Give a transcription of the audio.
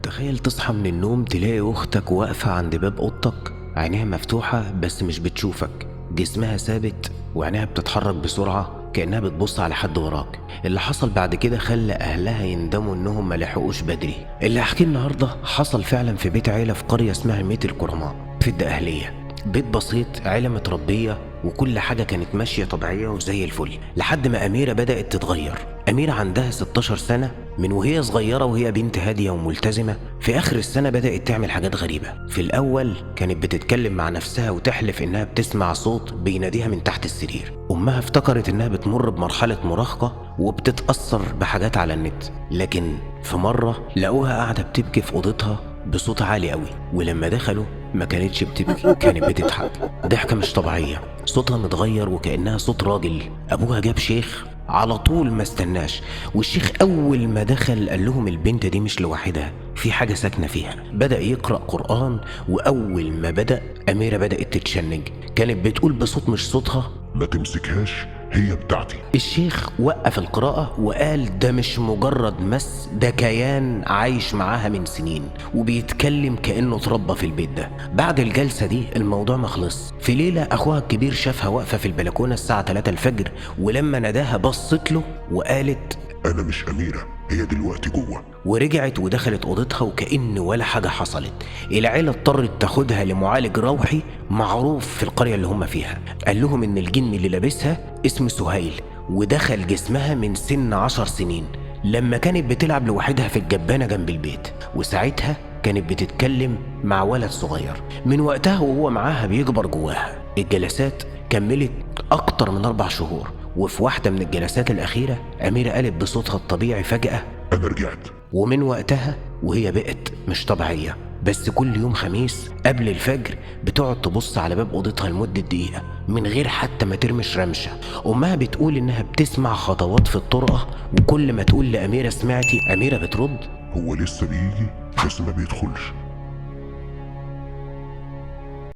تخيل تصحى من النوم تلاقي أختك واقفة عند باب أوضتك، عينيها مفتوحة بس مش بتشوفك، جسمها ثابت وعينيها بتتحرك بسرعة كأنها بتبص على حد وراك. اللي حصل بعد كده خلى أهلها يندموا إنهم ما لحقوش بدري. اللي هحكيه النهاردة حصل فعلا في بيت عيلة في قرية اسمها ميت الكرماء في الدقهلية. بيت بسيط، عيلة متربية، وكل حاجة كانت ماشية طبيعية وزي الفل، لحد ما أميرة بدأت تتغير. أميرة عندها 16 سنة، من وهي صغيرة وهي بنت هادية وملتزمة. في آخر السنة بدأت تعمل حاجات غريبة. في الأول كانت بتتكلم مع نفسها وتحلف إنها بتسمع صوت بيناديها من تحت السرير. أمها افتكرت إنها بتمر بمرحلة مراهقة وبتتأثر بحاجات على النت، لكن في مرة لقوها قاعدة بتبكي في أوضتها بصوت عالي قوي، ولما دخلوا ما كانتش بتبكي، كانت بتضحك ضحكة مش طبيعية، صوتها متغير وكأنها صوت راجل. أبوها جاب شيخ على طول، ما استناش، والشيخ أول ما دخل قال لهم البنت دي مش لوحدها، في حاجة ساكنة فيها. بدأ يقرأ قرآن، وأول ما بدأ أميرة بدأت تتشنج، كانت بتقول بصوت مش صوتها: ما تمسكهاش، هي بتاعتي. الشيخ وقف القراءة وقال ده مش مجرد مس، ده كيان عايش معاها من سنين وبيتكلم كأنه اتربى في البيت ده. بعد الجلسة دي الموضوع ما خلص. في ليلة أخوها الكبير شافها واقفة في البلكونة الساعة 3 الفجر، ولما ناداها بصت له وقالت: أنا مش أميرة، هي دلوقتي جوه. ورجعت ودخلت أوضتها وكأن ولا حاجة حصلت. العيلة اضطرت تاخدها لمعالج روحي معروف في القرية اللي هم فيها. قال لهم إن الجن اللي لابسها اسمه سهيل، ودخل جسمها من سن 10 سنين لما كانت بتلعب لوحدها في الجبانة جنب البيت، وساعتها كانت بتتكلم مع ولد صغير. من وقتها وهو معاها بيكبر جواها. الجلسات كملت أكتر من 4 شهور، وفي واحدة من الجلسات الأخيرة أميرة قالت بصوتها الطبيعي فجأة: أنا رجعت. ومن وقتها وهي بقت مش طبيعية. بس كل يوم خميس قبل الفجر بتقعد تبص على باب أوضتها لمدة دقيقة من غير حتى ما ترمش رمشة. أمها بتقول إنها بتسمع خطوات في الطرقة، وكل ما تقول لأميرة سمعتي، أميرة بترد: هو لسه بيجي بس ما بيدخلش.